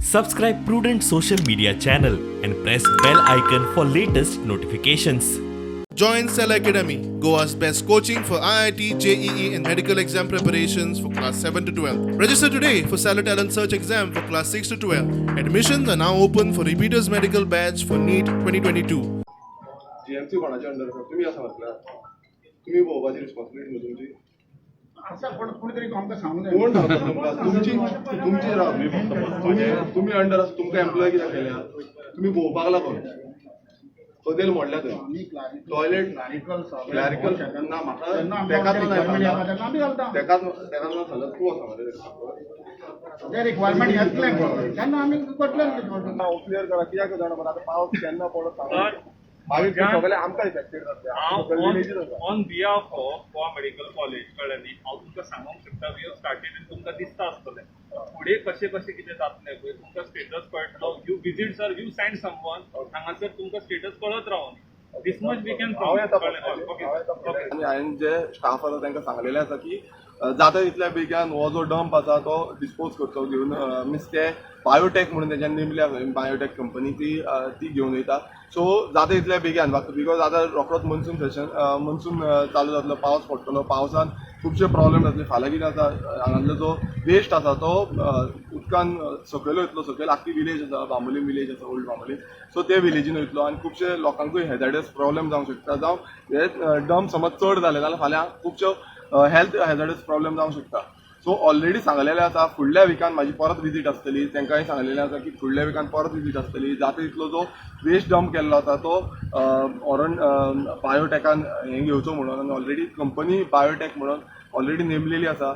Subscribe Prudent Social Media channel and press bell icon for latest notifications. Join Cell Academy, Goa's best coaching for IIT, JEE, and medical exam preparations for class 7 to 12. Register today for Stellar Talent Search exam for class 6 to 12. Admissions are now open for repeaters medical batch for NEET 2022. GMC कोणाच्या under आसा? तुमी आसा म्हटल्यार तुमी पळोवपाची responsibility न्हू तुमची. आसा कोण कोणीतरी आमकां सांगूंक जाय. कोण सांगता तुमकां? तुमची तुमची राव, तुमी तुमी अंडर आसा. तुमकां एम्प्लॉय कित्याक केल्या? तुमी पळोवपाक लागून. कदेल मोडल्या थंय. आमी क्लारिकल टॉयलेट क्लारिकल. क्लॅरिकल ना म्हाका. तेन्ना आमकां तेकाच नाही रिक्वायरमेंट सांगला. येता तेन्ना आमी घालता. तेकाच तेकाच ना सांगला. तूं आसा मरे. ते रिक्वायरमेंट येतलें पळय तेन्ना आमी करतले. हांव क्लियर करा. कित्याक जाणा मरे, आतां पावस केन्ना पडत सांगू. सर, मागीर ते सगळे आमकां इफेक्टेड जातले. हांव सगळे विलेजीस आसा. On behalf of Goa Medical College, कळ्ळें न्ही, हांव तुमकां सांगूंक शकता, we have started आनी तुमकां दिसता आसतलें फुडें कशें कशें कितें जातलें पळय. तुमकां status कळटलो. You visit, sir, you send someone. हांगासर तुमकां स्टेटस कळत Rawani. This much we can. हांव येता. कळ्ळें? Okay okay. आनी हांवें जे स्टाफ आसा तांकां सांगलेलें आसा की जाता तितल्या बेगान हो जो डंप आसा तो डिस्पोज करचो घेवन. मिन्स ते बायोटेक म्हणून तेंच्यांनी नेमली आसा, बायोटेक कंपनी, ती ती घेवन वयता. सो जाता तितल्या बेगान, because आतां रोखडोच मॉन्सून सेशन, मॉन्सून चालू जातलो, पावस पडटलो, पावसान खुबशे प्रॉब्लेम जातले. फाल्यां कितें आसा, हांगासलो जो वेस्ट आसा तो उदकान सकयल वयतलो. सकयल आख्खी विलेज आसा, बांबोलीम विलेज आसा, ओल्ड बांबोलीम. सो ते विलेजीन वयतलो आनी खुबशे लोकांकूय हेजार्डस प्रॉब्लेम जावंक शकता. जावं हे डंप समज चड जाले जाल्यार फाल्यां खुबश्यो हेल्थ हेजार्डस प्रॉब्लेम जावंक शकता. सो ऑलरेडी सांगलेलें आसा, फुडल्या विकान म्हाजी परत विजीट आसतली. तांकांय सांगलेलें आसा की फुडल्या विकान परत विजीट आसतली. जाता तितलो जो वेस्ट डंप केल्लो आसा तो व्हरोन बायोटेकान हें घेवचो म्हणून. आनी ऑलरेडी कंपनी बायोटेक म्हणून ऑलरेडी नेमलेली आसा.